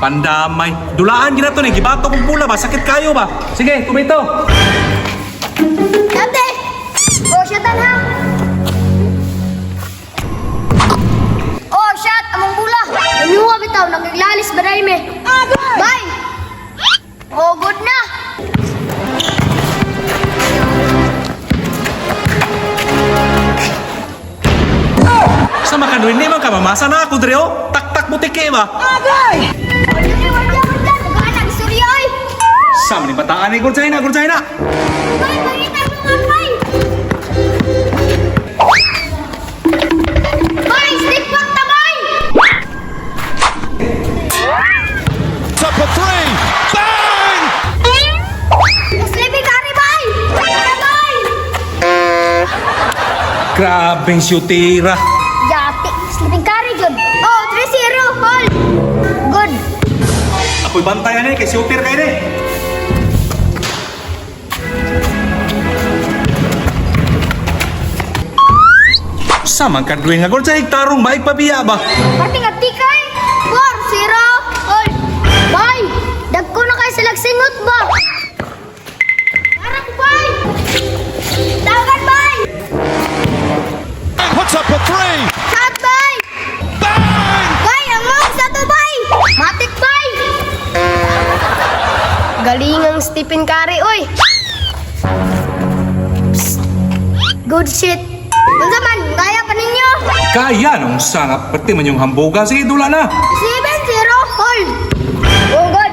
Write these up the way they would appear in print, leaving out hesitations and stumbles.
Pandamay. Dulaan gina to ni gibato kong pula ba? Sakit kayo ba? Sige, tumito. Dante! Oh, shot ha! Oh, shot! Among bula! Inyuha bitaw, nagiglalis ba dahil me? Bye! Oh, good na! Sa makanuin ni man ka mamasa na ako dre oh. Tak-tak butike ba? Wala, wala, wala! Nag-aanag, surya oy! Sa man ni bataan ni gurjay na, gurjay na. Bay, pangita mo nga, bay! Bay, stick back ta, bay! Up for three. Bang! Sleepy carry, bay! Tara, bay! Grabeng syutira. Yati, sleeping carry, jud. Oh, 3-0, hold! Good. Ako'y bantay ani kay syutir kay ni. Sa man kadwing nga gurjay tarong maig pabiya ba? Parte nga tikay. 4-0, hold. Bay, dagko na kay silag singot ba? Tara ko, bay! Tawagan, bay! Puts up a three. Shot, bay! Bang! Bay, ang sa to, bay! Matik, bay! Galing ang Stephen Curry, oy! Psst. Good shit! Unsa man, kaya pa ninyo? Kaya nung sanga pati man yung hambuga sige dula na. 7-0, hold! Oh, God!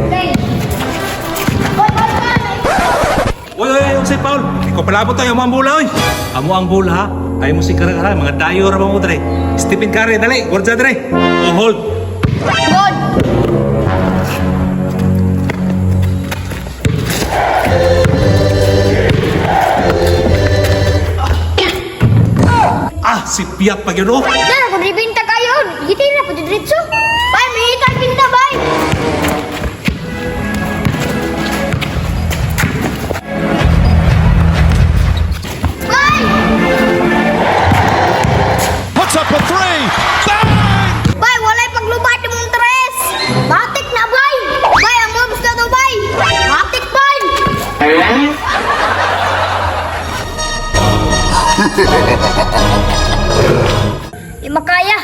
Okay. Hoy, hoy, hoy! Oy, oy, oy, si Paul. Ikaw palabot tayo amo ang bola, oy. Amo ang bola, ha? Ay mo si Karagara, mga dayo ra ba mo dre. Stephen Curry, dali, gurja dre. Oh, hold. Good! Ah, si Piat pa gyud oh. Dara, kung ribinta kayo, giti na po diretso. Bay, may itay pinta, bay! Bay! Puts up a three. Bang! Bay, walay paglubad mong tres! Matik na, bay! Bay, ang moves na to, bay! Matik, bay! Di makaya.